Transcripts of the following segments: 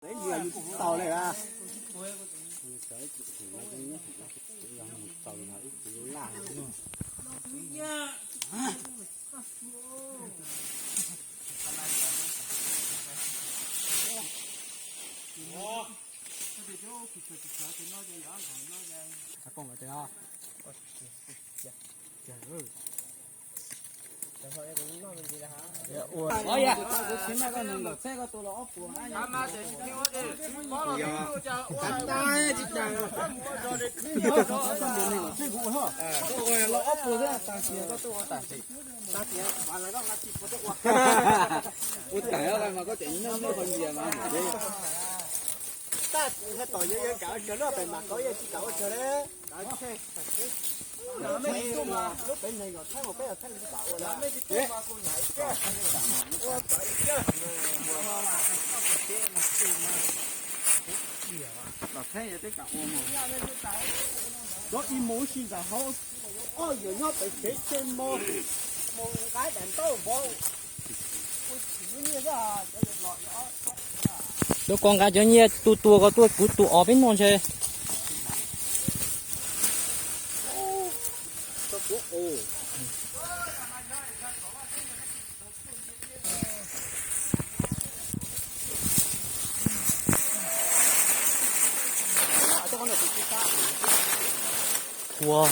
Tsis tau li a. Ua tag mas koj tseem noj noj qhov ntsia no. Tab tom yog yog kam ua tsawg lub pem mam koj yeej tsis kam ua tsawg li. Lub pem neeg kom thaij mas peb yog thaij li kam ua li. Los thaij yog peb kam ua mus. Cov ib mus ua si ntawm hauv, ob yawg nyob pem tsev tse mo, mus nqa daim ntaub vov. Lub koj nqa cov nyiaj tu tua ko tuaj kuv tu ob peb noj ntshe. Ua.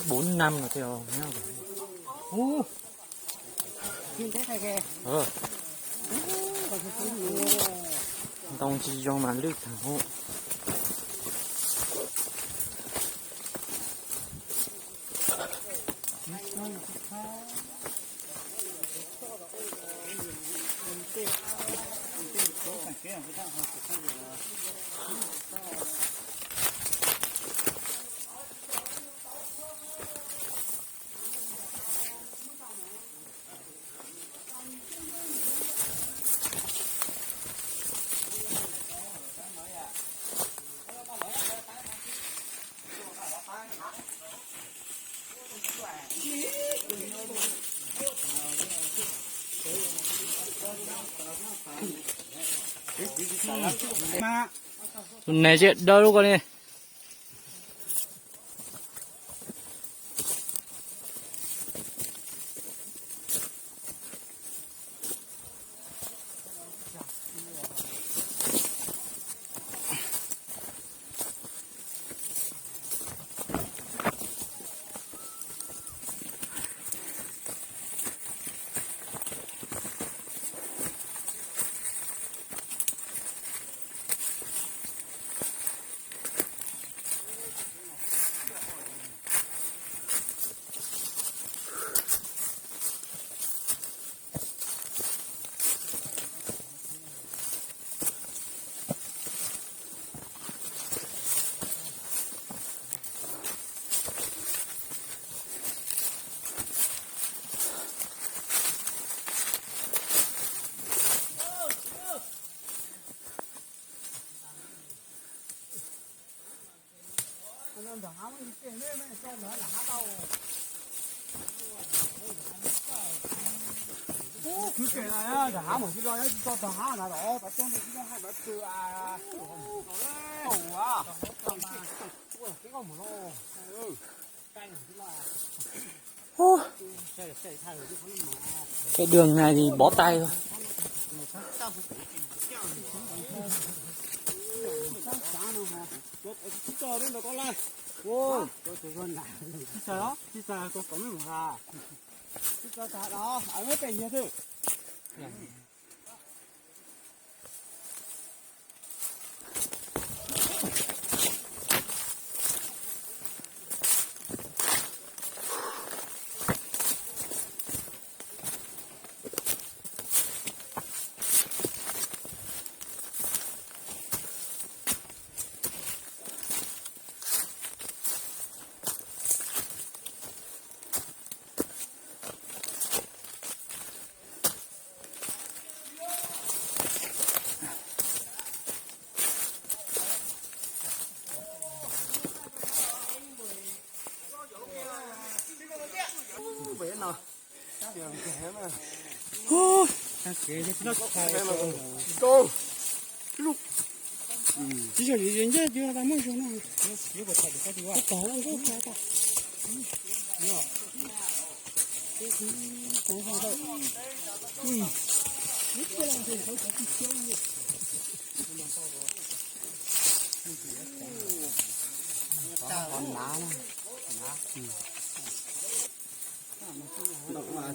Bốn năm rồi thì. Ú. Ờ. Ntoo tsis zoo mas lwj tag hub. Tus neeg tsis dawb lub ko li. Cái đường này thì bó tay thôi.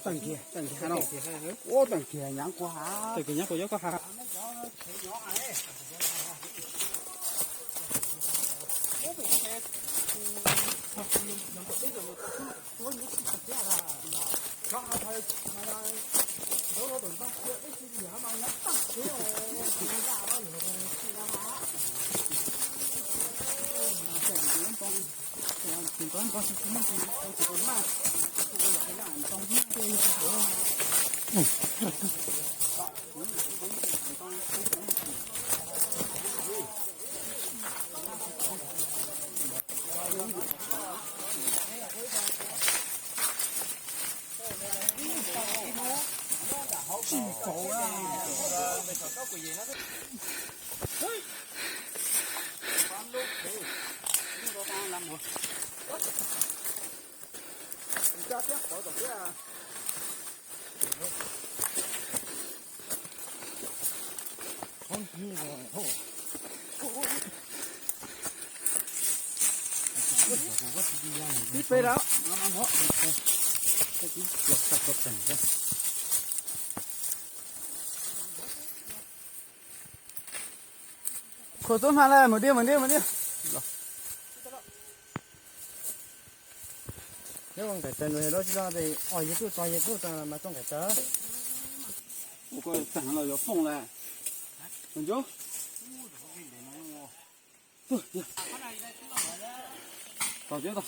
Tawm kiag, tawm kiag no. Ua tawm kiag nyaav quas hav. Tawm kiag nyaav quas yob koj hav. Tib peb lawm. Khuam tub hma lawm, mus diaj, mus diaj, mus diaj. Nyob nqaim taws nws lub tsis loj, os yog tuj txog yog tuj txog mas txog nqaim taws. Ua koj tag no yuav fooj lawm. Mus ncuv. Tos tib tau.